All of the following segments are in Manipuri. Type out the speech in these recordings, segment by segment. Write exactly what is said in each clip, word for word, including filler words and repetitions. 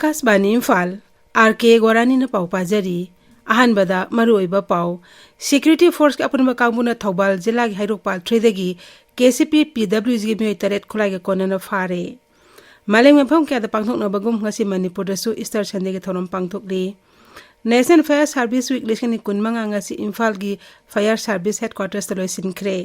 ꯑꯥꯀꯥꯁꯕꯥꯅꯤ ꯏꯝꯐꯥꯜ, ꯑꯥꯔ ꯀꯦ ꯒꯣꯔꯥꯅꯤꯅ ꯄꯥꯎ ꯄꯥꯖꯔꯤ꯫ ꯑꯍꯥꯟꯕꯗ ꯃꯔꯨꯑꯣꯏꯕ ꯄꯥꯎ, ꯁꯦꯀ꯭ꯌꯨꯔꯤꯇꯤ ꯐꯣꯔꯁꯀꯤ ꯑꯄꯨꯟꯕ ꯀꯥꯡꯕꯨꯅ ꯊꯧꯕꯥꯜ ꯖꯤꯂꯥꯒꯤ ꯍꯩꯔꯣꯛ ꯄꯥꯠ ꯊ꯭ꯔꯤꯗꯒꯤ ꯀꯦ ꯁꯤ ꯄꯤ ꯄꯤ ꯗꯕ꯭ꯂꯤꯎ ꯖꯤꯒꯤ ꯃꯤꯑꯣꯏ ꯇꯔꯦꯠ ꯈꯨꯠꯂꯥꯏꯒ ꯀꯣꯟꯅꯅ ꯐꯥꯔꯦ꯫ ꯃꯥꯂꯦꯝ ꯃꯐꯝ ꯀꯌꯥꯗ ꯄꯥꯡꯊꯣꯛꯅꯕꯒꯨꯝ ꯉꯁꯤ ꯃꯅꯤꯄꯨꯔꯗꯁꯨ ꯏꯁꯇꯔ ꯁꯟꯗꯦꯒꯤ ꯊꯧꯔꯝ ꯄꯥꯡꯊꯣꯛꯂꯤ꯫ ꯅꯦꯁꯅꯦꯜ ꯐꯥꯌꯔ ꯁꯥꯔꯚꯤꯁ ꯋꯤꯛ ꯂꯤꯁꯤꯡ ꯑꯅꯤ ꯀꯨꯟꯃꯉꯥ ꯉꯁꯤ ꯏꯝꯐꯥꯜꯒꯤ ꯐꯥꯌꯔ ꯁꯥꯔꯚꯤꯁ ꯍꯦꯗꯀ꯭ꯋꯥꯇꯔꯁꯇ ꯂꯣꯏꯁꯤꯟꯈ꯭ꯔꯦ꯫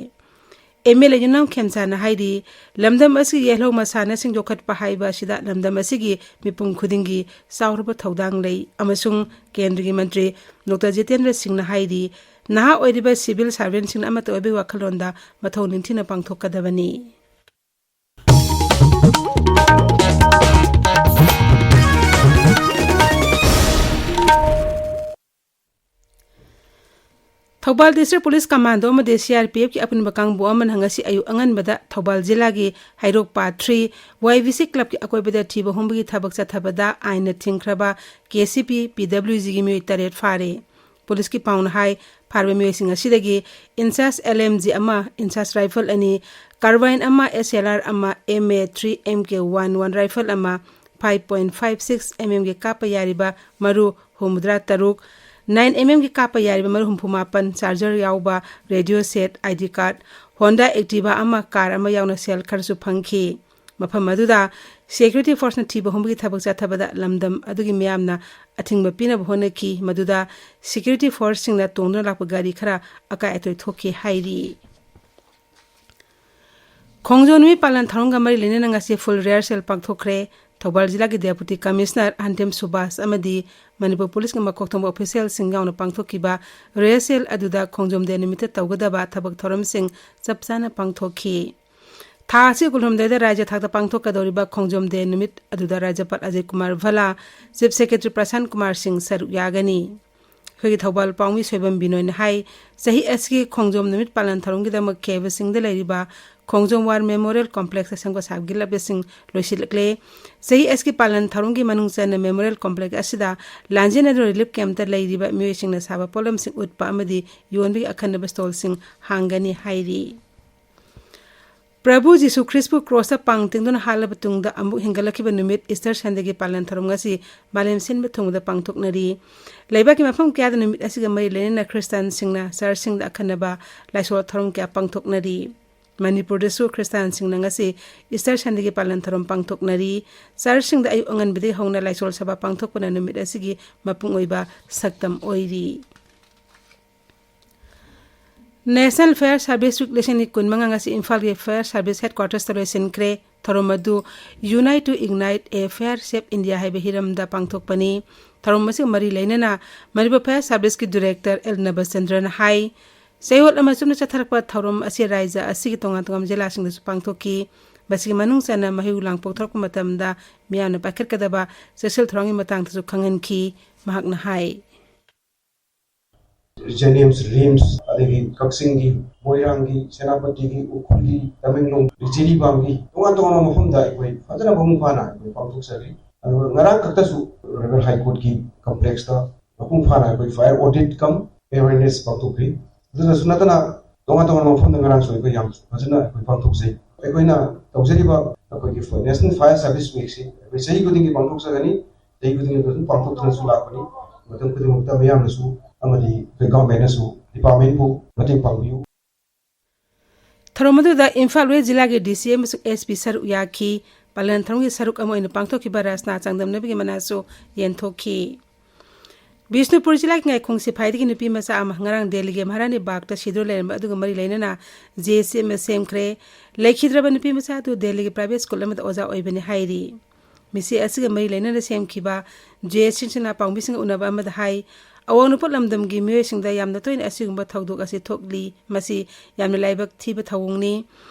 ꯑꯦꯝ ꯑꯦꯜ ꯑꯦ ꯌꯨꯝꯅꯥꯝ ꯈꯦꯝꯆꯥꯅ ꯍꯥꯏꯔꯤ, ꯂꯝꯗꯝ ꯑꯁꯤꯒꯤ ꯌꯦꯜꯍꯧ ꯃꯁꯥꯟꯅꯁꯤꯡ ꯌꯣꯛꯈꯠꯄ ꯍꯥꯏꯕ ꯑꯁꯤꯗ ꯂꯝꯗꯝ ꯑꯁꯤꯒꯤ ꯃꯤꯄꯨꯝ ꯈꯨꯗꯤꯡꯒꯤ ꯆꯥꯎꯔꯕ ꯊꯧꯗꯥꯡ ꯂꯩ ꯑꯃꯁꯨꯡ ꯀꯦꯟꯗ꯭ꯔꯒꯤ ꯃꯟꯇ꯭ꯔꯤ ꯗꯣꯛꯇꯔ ꯖꯤꯇꯦꯟꯗ꯭ꯔ ꯁꯤꯡꯅ ꯍꯥꯏꯔꯤ, ꯅꯍꯥ ꯑꯣꯏꯔꯤꯕ ꯁꯤꯚꯤꯜ ꯁꯥꯔꯚꯦꯟꯁꯤꯡꯅ ꯑꯃꯠꯇ ꯑꯣꯏꯕꯒꯤ ꯋꯥꯈꯜꯂꯣꯟꯗ ꯃꯊꯧ ꯅꯤꯡꯊꯤꯅ ꯄꯥꯡꯊꯣꯛꯀꯗꯕꯅꯤ꯫ ꯊꯧꯕꯥꯜ ꯗꯤꯁꯇ꯭ꯔꯤꯛ ꯄꯨꯂꯤꯁ ꯀꯃꯥꯟꯗꯣ ꯑꯃꯗꯤ ꯁꯤ ꯑꯥꯔ ꯄꯤ ꯑꯦꯐꯀꯤ ꯑꯄꯨꯟꯕ ꯀꯥꯡꯕꯨ ꯑꯃꯅ ꯉꯁꯤ ꯑꯌꯨꯛ ꯑꯉꯟꯕꯗ ꯊꯧꯕꯥꯜ ꯖꯤꯂꯥꯒꯤ ꯍꯩꯔꯣꯛ ꯄꯥꯠ ꯊ꯭ꯔꯤ ꯋꯥꯏ ꯕꯤ ꯁꯤ ꯀ꯭ꯂꯕꯀꯤ ꯑꯀꯣꯏꯕꯗ ꯊꯤꯕ ꯍꯨꯝꯕꯒꯤ ꯊꯕꯛ ꯆꯠꯊꯕꯗ ꯑꯥꯏꯟꯅ ꯊꯤꯡꯈ꯭ꯔꯕ ꯀꯦ ꯁꯤ ꯄꯤ ꯄꯤ ꯗꯕ꯭ꯂꯤꯎ ꯖꯤꯒꯤ ꯃꯤꯑꯣꯏ ꯇꯔꯦꯠ ꯐꯥꯔꯦ꯫ ꯄꯨꯂꯤꯁꯀꯤ ꯄꯥꯎꯅ ꯍꯥꯏ, ꯐꯥꯔꯕ ꯃꯤꯑꯣꯏꯁꯤꯡ ꯑꯁꯤꯗꯒꯤ ꯏꯟꯆꯥꯔꯖ ꯑꯦꯜ ꯑꯦꯝ ꯖꯤ ꯑꯃ, ꯏꯟꯆꯥꯔꯖ ꯔꯥꯏꯐꯜ ꯑꯅꯤ, ꯀꯥꯔꯕꯥꯏꯟ ꯑꯃ, ꯑꯦꯁ ꯑꯦꯜ ꯑꯥꯔ ꯑꯃ, M A three, M K one one rifle ꯑꯃ, five point five six M ꯑꯦꯝꯒꯤ ꯀꯥꯞꯄ ꯌꯥꯔꯤꯕ ꯃꯔꯨ ꯍꯨꯝꯐꯨꯇꯔꯥ ꯇꯔꯨꯛ, ꯅꯥꯏꯟ ꯑꯦꯝ ꯑꯦꯝꯒꯤ ꯀꯥꯞꯄ ꯌꯥꯔꯤꯕ ꯃꯔꯨ ꯍꯨꯝꯐꯨ ꯃꯥꯄꯟ, ꯆꯥꯔꯖꯔ ꯌꯥꯎꯕ radio set, I D card, Honda Activa ꯑꯃ, ꯀꯥꯔ ꯑꯃ ꯌꯥꯎꯅ ꯁꯦꯜ ꯈꯔꯁꯨ ꯐꯪꯈꯤ꯫ ꯃꯐꯝ ꯑꯗꯨꯗ ꯁꯦꯀ꯭ꯌꯨꯔꯤꯇꯤ ꯐꯣꯔꯁꯅ ꯊꯤꯕ ꯍꯨꯝꯕꯒꯤ ꯊꯕꯛ ꯆꯠꯊꯕꯗ ꯂꯝꯗꯝ ꯑꯗꯨꯒꯤ ꯃꯤꯌꯥꯝꯅ ꯑꯊꯤꯡꯕ ꯄꯤꯅꯕ ꯍꯣꯠꯅꯈꯤ, ꯃꯗꯨꯗ ꯁꯦꯀ꯭ꯌꯨꯔꯤꯇꯤ ꯐꯣꯔꯁꯁꯤꯡꯅ ꯇꯣꯡꯗꯨꯅ ꯂꯥꯛꯄ ꯒꯥꯔꯤ ꯈꯔ ꯑꯀꯥꯏ ꯑꯇꯣꯏ ꯊꯣꯛꯈꯤ ꯍꯥꯏꯔꯤ꯫ ꯈꯣꯡꯖꯣꯝ ꯅꯨꯃꯤꯠ ꯄꯥꯂꯟ ꯊꯧꯔꯝꯒ ꯃꯔꯤ ꯂꯩꯅꯅ ꯉꯁꯤ ꯐꯨꯜ ꯔꯤꯍꯔꯁꯦꯜ ꯄꯥꯡꯊꯣꯛꯈ꯭ꯔꯦ꯫ ꯊꯧꯕꯥꯜ ꯖꯤꯂꯥꯒꯤ ꯗꯦꯄꯨꯇꯤ ꯀꯃꯤꯁꯅꯔ ꯍꯟꯗꯦꯝ ꯁꯨꯕꯥꯁ ꯑꯃꯗꯤ ꯃꯅꯤꯄꯨꯔ ꯄꯨꯂꯤꯁꯀꯤ ꯃꯀꯣꯛ ꯊꯣꯡꯕ ꯑꯣꯐꯤꯁꯤꯌꯦꯜꯁꯤꯡ ꯌꯥꯎꯅ ꯄꯥꯡꯊꯣꯛꯈꯤꯕ ꯔꯤꯍꯔꯁꯦꯜ ꯑꯗꯨꯗ ꯈꯣꯡꯖꯣꯝ ꯗꯦ ꯅꯨꯃꯤꯠꯇ ꯇꯧꯒꯗꯕ ꯊꯕꯛ ꯊꯧꯔꯝꯁꯤꯡ ꯆꯞ ꯆꯥꯅ ꯄꯥꯡꯊꯣꯛꯈꯤ꯫ ꯊꯥ ꯑꯁꯤ ꯀꯨꯟꯍꯨꯝꯗꯣꯏꯗ ꯔꯥꯖ꯭ꯌ ꯊꯥꯛꯇ ꯄꯥꯡꯊꯣꯛꯀꯗꯧꯔꯤꯕ ꯈꯣꯡꯖꯣꯝ ꯗꯦ ꯅꯨꯃꯤꯠ ꯑꯗꯨꯗ ꯔꯥꯖ꯭ꯌꯄꯥꯜ ꯑꯖꯌ ꯀꯨꯃꯥꯔ ꯚꯜꯂꯥ, ꯆꯤꯐ ꯁꯦꯀ꯭ꯔꯦꯇꯔꯤ ꯄ꯭ꯔꯁꯥꯟ ꯀꯨꯃꯥꯔ ꯁꯤꯡ ꯁꯔꯨꯛ ꯌꯥꯒꯅꯤ꯫ ꯑꯩꯈꯣꯏꯒꯤ ꯊꯧꯕꯥꯜ ꯄꯥꯎꯃꯤ ꯁꯣꯏꯕꯝ ꯕꯤꯅꯣꯏꯅ ꯍꯥꯏ, ꯆꯍꯤ ꯑꯁꯤꯒꯤ ꯈꯣꯡꯖꯣꯝ ꯅꯨꯃꯤꯠ ꯄꯥꯂꯟ ꯊꯧꯔꯝꯒꯤꯗꯃꯛ ꯀꯦꯕꯁꯤꯡꯗ ꯂꯩꯔꯤꯕ ꯈꯣꯡꯖꯣꯝ ꯋꯥꯔ ꯃꯦꯃꯣꯔꯤꯌꯦꯜ ꯀꯣꯝꯄ꯭ꯂꯦꯛꯁꯇ ꯁꯦꯝꯒꯠ ꯁꯥꯒꯠꯂꯕꯁꯤꯡ ꯂꯣꯏꯁꯤꯜꯂꯛꯂꯦ꯫ ꯆꯍꯤ ꯑꯁꯤꯒꯤ ꯄꯥꯂꯟ ꯊꯧꯔꯝꯒꯤ ꯃꯅꯨꯡ ꯆꯟꯅ ꯃꯦꯃꯣꯔꯤꯌꯦꯜ ꯀꯣꯝꯄ꯭ꯂꯦꯛꯁ ꯑꯁꯤꯗ ꯂꯥꯟꯖꯦꯟ ꯑꯗꯨ ꯔꯤꯂꯤꯐ ꯀꯦꯝꯞꯇ ꯂꯩꯔꯤꯕ ꯃꯤꯑꯣꯏꯁꯤꯡꯅ ꯁꯥꯕ ꯄꯣꯠꯂꯝꯁꯤꯡ ꯎꯠꯄ ꯑꯃꯗꯤ ꯌꯣꯟꯕꯒꯤ ꯑꯈꯟꯅꯕ ꯁ꯭ꯇꯣꯜꯁꯤꯡ ꯍꯥꯡꯒꯅꯤ ꯍꯥꯏꯔꯤ꯫ ꯄ꯭ꯔꯚꯨ ꯖꯤꯁꯨ ꯈ꯭ꯔꯤꯁꯄꯨ ꯀ꯭ꯔꯣꯁꯇ ꯄꯥꯡ ꯇꯤꯡꯗꯨꯅ ꯍꯥꯠꯂꯕ ꯇꯨꯡꯗ ꯑꯃꯨꯛ ꯍꯤꯡꯒꯠꯂꯛꯈꯤꯕ ꯅꯨꯃꯤꯠ ꯏꯁꯇꯔ ꯁꯟꯗꯦꯒꯤ ꯄꯥꯂꯟ ꯊꯧꯔꯝ ꯉꯁꯤ ꯃꯥꯂꯦꯝ ꯁꯤꯟꯕ ꯊꯨꯡꯕꯗ ꯄꯥꯡꯊꯣꯛꯅꯔꯤ꯫ ꯂꯩꯕꯥꯛꯀꯤ ꯃꯐꯝ ꯀꯌꯥꯗ ꯅꯨꯃꯤꯠ ꯑꯁꯤꯒ ꯃꯔꯤ ꯂꯩꯅꯅ ꯈ꯭ꯔꯤꯁꯇꯥꯟꯁꯤꯡꯅ ꯆꯔꯆꯁꯤꯡꯗ ꯑꯈꯟꯅꯕ ꯂꯥꯏꯁꯣꯜ ꯊꯧꯔꯝ ꯀꯌꯥ ꯄꯥꯡꯊꯣꯛꯅꯔꯤ꯫ ꯃꯅꯤꯄꯨꯔꯗꯁꯨ ꯈ꯭ꯔꯤꯁꯇꯥꯟꯁꯤꯡꯅ ꯉꯁꯤ ꯏꯁꯇꯔ ꯁꯟꯗꯦꯒꯤ ꯄꯥꯂꯟ ꯊꯧꯔꯝ ꯄꯥꯡꯊꯣꯛꯅꯔꯤ꯫ ꯆꯔꯆꯁꯤꯡꯗ ꯑꯌꯨꯛ ꯑꯉꯟꯕꯗꯒꯤ ꯍꯧꯅ ꯂꯥꯏꯁꯣꯜ ꯁꯚꯥ ꯄꯥꯡꯊꯣꯛꯄꯅ ꯅꯨꯃꯤꯠ ꯑꯁꯤꯒꯤ ꯃꯄꯨꯡ ꯑꯣꯏꯕ ꯁꯛꯇꯝ ꯑꯣꯏꯔꯤ꯫ National Fire Service Week ꯂꯤꯁꯤꯡ ꯑꯅꯤ ꯀꯨꯟꯃꯉꯥ ꯉꯁꯤ ꯏꯝꯐꯥꯜꯒꯤ Fire Service Headquarters ꯇ ꯂꯣꯏꯁꯤꯟꯈ꯭ꯔꯦ꯫ ꯊꯧꯔꯝ ꯑꯗꯨ Unite to Ignite a Fire Safe India ꯍꯥꯏꯕ ꯍꯤꯔꯝꯗ ꯄꯥꯡꯊꯣꯛꯄꯅꯤ꯫ ꯊꯧꯔꯝ ꯑꯁꯤꯒ ꯃꯔꯤ ꯂꯩꯅꯅ ꯃꯅꯤꯄꯨꯔ Fire Service ꯀꯤ Director ꯑꯦꯜ ꯅꯕꯆꯟꯗ꯭ꯔꯅ ꯍꯥꯏ, ꯆꯌꯣꯜ ꯑꯃ ꯆꯨꯞꯅ ꯆꯠꯊꯔꯛꯄ ꯊꯧꯔꯝ ꯑꯁꯤ ꯔꯥꯏꯖ ꯑꯁꯤꯒꯤ ꯇꯣꯉꯥꯟ ꯇꯣꯉꯥꯟꯕ ꯖꯤꯂꯥꯁꯤꯡꯗꯁꯨ ꯄꯥꯡꯊꯣꯛꯈꯤ꯫ ꯃꯁꯤꯒꯤ ꯃꯅꯨꯡ ꯆꯟꯅ ꯃꯍꯩ ꯂꯥꯡꯄꯣꯛ ꯊꯣꯛꯂꯛꯄ ꯃꯇꯝꯗ ꯃꯤꯌꯥꯝꯅ ꯄꯥꯏꯈꯠꯀꯗꯕ ꯆꯦꯛꯁꯤꯜ ꯊꯧꯔꯥꯡꯒꯤ ꯃꯇꯥꯡꯗꯁꯨ ꯈꯪꯍꯟꯈꯤ꯫ ꯃꯍꯥꯛꯅ ꯍꯥꯏ꯫ ꯖꯦꯅꯤꯝꯁ, ꯔꯤꯝꯁ, ꯑꯗꯒꯤ ꯀꯛꯆꯤꯡꯒꯤ, ꯃꯣꯏꯔꯥꯡꯒꯤ, ꯁꯦꯅꯥꯄꯇꯤꯒꯤ, ꯎꯈ꯭ꯔꯨꯜꯒꯤ, ꯇꯃꯦꯡꯂꯣꯡ, ꯖꯤꯔꯤꯕꯥꯝꯒꯤ ꯇꯣꯉꯥꯟ ꯇꯣꯉꯥꯟꯕ ꯃꯐꯝꯗ ꯑꯩꯈꯣꯏ ꯐꯖꯅ ꯃꯄꯨꯡ ꯐꯥꯅ ꯑꯩꯈꯣꯏ ꯄꯥꯡꯊꯣꯛꯆꯔꯤ꯫ ꯑꯗꯨꯒ ꯉꯔꯥꯡ ꯈꯛꯇꯁꯨ ꯔꯦꯕꯦꯜ ꯍꯥꯏ ꯀꯣꯔꯠꯀꯤ ꯀꯝꯄ꯭ꯂꯦꯛꯁꯇ ꯃꯄꯨꯡ ꯐꯥꯅ ꯑꯩꯈꯣꯏ ꯐꯥꯌꯔ ꯑꯣꯗꯤꯠ ꯀꯝ ꯑꯦꯋꯦꯔꯅꯦꯁ ꯄꯥꯡꯊꯣꯛꯈ꯭ꯔꯤ꯫ ꯑꯗꯨꯗꯁꯨ ꯅꯠꯇꯅ ꯇꯣꯉꯥꯟ ꯇꯣꯉꯥꯟꯕ ꯃꯐꯝꯗ ꯉꯔꯥꯡꯁꯨ ꯑꯩꯈꯣꯏ ꯌꯥꯝ ꯐꯖꯅ ꯑꯩꯈꯣꯏ ꯄꯥꯡꯊꯣꯛꯆꯩ꯫ ꯑꯩꯈꯣꯏꯅ ꯇꯧꯖꯔꯤꯕ ꯑꯩꯈꯣꯏꯒꯤ ꯅꯦꯁꯅꯦꯜ ꯐꯥꯌꯔ ꯁꯥꯔꯚꯤꯁ ꯋꯤꯛꯁꯤ ꯑꯩꯈꯣꯏ ꯆꯍꯤ ꯈꯨꯗꯤꯡꯒꯤ ꯄꯥꯡꯊꯣꯛꯆꯒꯅꯤ꯫ ꯆꯍꯤ ꯈꯨꯗꯤꯡꯒꯤ ꯑꯗꯨꯝ ꯄꯥꯡꯊꯣꯛꯇꯨꯅꯁꯨ ꯂꯥꯛꯄꯅꯤ꯫ ꯃꯇꯝ ꯈꯨꯗꯤꯡꯃꯛꯇ ꯃꯤꯌꯥꯝꯅꯁꯨ ꯑꯃꯗꯤ ꯑꯩꯈꯣꯏ ꯒꯚꯔꯟꯃꯦꯟꯅꯁꯨ ꯗꯤꯄꯥꯔꯠꯃꯦꯟꯕꯨ ꯃꯇꯦꯡ ꯄꯥꯡꯕꯤꯌꯨ꯫ ꯊꯧꯔꯝ ꯑꯗꯨꯗ ꯏꯝꯐꯥꯜ ꯋꯦꯁ ꯖꯤꯂꯥꯒꯤ ꯗꯤ ꯁꯤ ꯑꯃꯁꯨꯡ ꯑꯦꯁ ꯄꯤ ꯁꯔꯨꯛ ꯌꯥꯈꯤ꯫ ꯄꯥꯂꯟ ꯊꯧꯔꯝꯒꯤ ꯁꯔꯨꯛ ꯑꯃ ꯑꯣꯏꯅ ꯄꯥꯡꯊꯣꯛꯈꯤꯕ ꯔꯥꯁꯅꯥ ꯆꯥꯡꯗꯝꯅꯕꯒꯤ ꯃꯅꯥꯁꯨ ꯌꯦꯟꯊꯣꯛꯈꯤ꯫ ꯕꯤꯁꯅꯨꯄꯨꯔ ꯖꯤꯂꯥꯒꯤ ꯉꯥꯏꯈꯣꯡ ꯁꯤꯐꯥꯏꯗꯒꯤ ꯅꯨꯄꯤ ꯃꯆꯥ ꯑꯃ ꯉꯔꯥꯡ ꯗꯦꯜꯂꯤꯒꯤ ꯃꯍꯥꯔꯥꯅꯤ ꯕꯥꯒꯇ ꯁꯤꯗꯨꯅ ꯂꯩꯔꯝꯕ ꯑꯗꯨꯒ ꯃꯔꯤ ꯂꯩꯅꯅ ꯖꯦ ꯑꯦꯁ ꯁꯤ ꯑꯃ ꯁꯦꯝꯈ꯭ꯔꯦ꯫ ꯂꯩꯈꯤꯗ꯭ꯔꯕ ꯅꯨꯄꯤ ꯃꯆꯥ ꯑꯗꯨ ꯗꯦꯜꯂꯤꯒꯤ ꯄ꯭ꯔꯥꯏꯚꯦꯠ ꯁ꯭ꯀꯨꯜ ꯑꯃꯗ ꯑꯣꯖꯥ ꯑꯣꯏꯕꯅꯤ ꯍꯥꯏꯔꯤ꯫ ꯃꯤꯁꯤ ꯑꯁꯤꯒ ꯃꯔꯤ ꯂꯩꯅꯅ ꯁꯦꯝꯈꯤꯕ ꯖꯦ ꯑꯦꯁ ꯁꯤ ꯁꯤꯡꯅ ꯄꯥꯎꯃꯤꯁꯤꯡꯒ ꯎꯅꯕ ꯑꯃꯗ ꯍꯥꯏ, ꯑꯋꯥꯡ ꯅꯣꯡꯄꯣꯛ ꯂꯝꯗꯝꯒꯤ ꯃꯤꯑꯣꯏꯁꯤꯡꯗ ꯌꯥꯝꯅ ꯇꯣꯏꯅ ꯑꯁꯤꯒꯨꯝꯕ ꯊꯧꯗꯣꯛ ꯑꯁꯤ ꯊꯣꯛꯂꯤ꯫ ꯃꯁꯤ ꯌꯥꯝꯅ ꯂꯥꯏꯕꯛ ꯊꯤꯕ ꯊꯧꯑꯣꯡꯅꯤ꯫